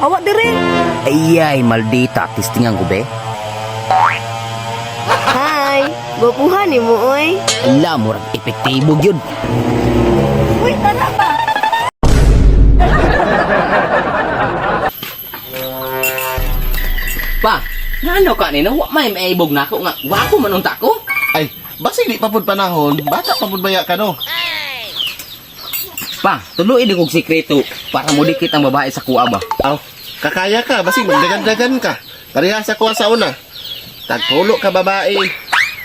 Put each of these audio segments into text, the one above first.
Hawa dire. Ayay, maldita. Tistingan ko, be. Hi, gwapuhan ni mo oy. Ala, murag epektibo gyud. Uy, tara ba? Pa, ngano ka ni no? Wa may maibog nako nga. Wa ko man unta ko. Ay, basi di pa pud panahon, bata pa pud baya ka no. Pa, tuloy di kog sikreto para mo dikit ang babae sa kuha ba. Aw, kakaya ka, basi magdagan-dagan ka. Pareha sa kuha sa una. Tagpulo ka babae.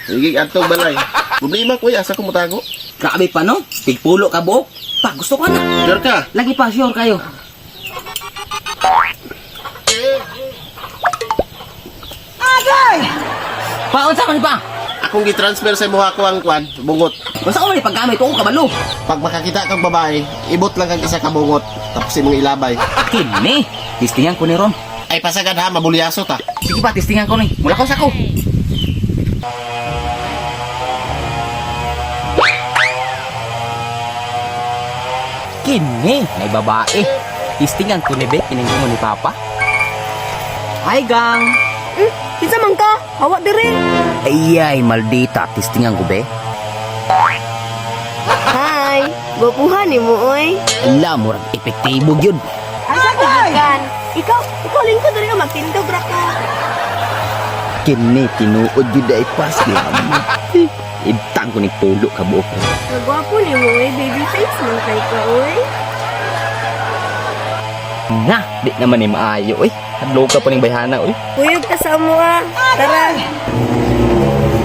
Sige, antong balay. Problema kuya, asa ko mutago? Grabe pa no? Tigpulo ka buok. Pa, gusto ka na. Sure ka? Lagi pa, sure kayo. Agay! Pa, unsa man ni pa? Akong gitransfer sa imuha ko ang kwan, bungot. Unsa ko man ni paggamit ko kabalo? Pag makakita kang babae, ibot lang kang isa ka bungot, tapos imong ilabay. Kini, tistingan ko ni Ron. Ay pasagad ha, mabulyaso ta. Sige pa, tistingan ko ni. Mula ko sa ko. Kini, may babae. Tistingan ko ni Be, kining ko ni Papa. Hi, gang! Kinsa man ka? Hawa dire. Ayay, maldita. Tistingan ko, be. Hi, gwapuhan ni mo oy. Ala, murag epektibo gyud. Asa ka gikan? Ikaw lingkod diri magtindog ra ka. Kini, tinuod gyud ay pas. Ibtang ko ni pulo ka buok. Nagwapo ni mo oy, baby face man kay ka oy. Na, di naman ni maayo, oy. Hadlo ka pa ning bayhana, oy. Kuyog ka sa amo ah. Tara.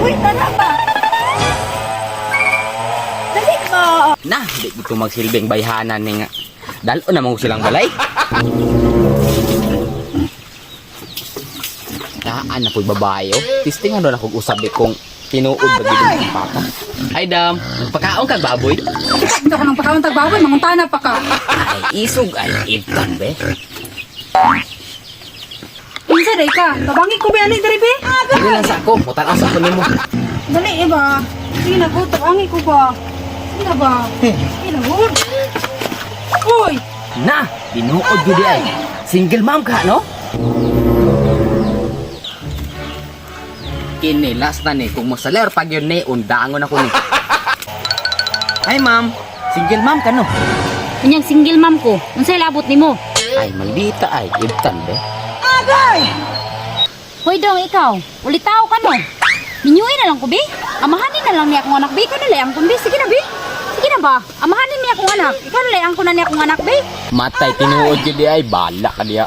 Uy, tara ba? Dali ba? Na, di ko magsilbing bayhana ni nga. Dalo na mo silang balay. Daan na ko'y babae, oh. Tistingan doon ako usab eh, kung tinuod ba gid ang papa. Ay, dam. Pagkaon kag baboy. Ito ka ng pagkaon tagbaboy, manguntana pa ka. Ay, isog ay ibtan, be. Unsa day ka? Tabangi ko ba ani diri be? Dili lang sa ako. Mutanaw sa ako nimo. Dali eh ba? Sige na ko, tabangi ko ba? Sige na ba? Sige na gud. Uy, Na, tinuod gid ay. Single mom ka, no? Kini last na ni kung masaler pag yun ni undangon ako ni. Hi ma'am, single mom ka no? Unyang single mom ko. Unsay labot nimo? Ay, maldita ay, ibtan be. Hoy dong ikaw, ulitaw ka no. Minyuin na lang ko bi. Amahanin na lang niya akong anak bi. Ikaw na lang akong bi. Sige na bi. Sige na ba? Amahanin niya akong anak. Ikaw na lang na niya akong anak bi. Matay tinuod gyud ay bala ka diya.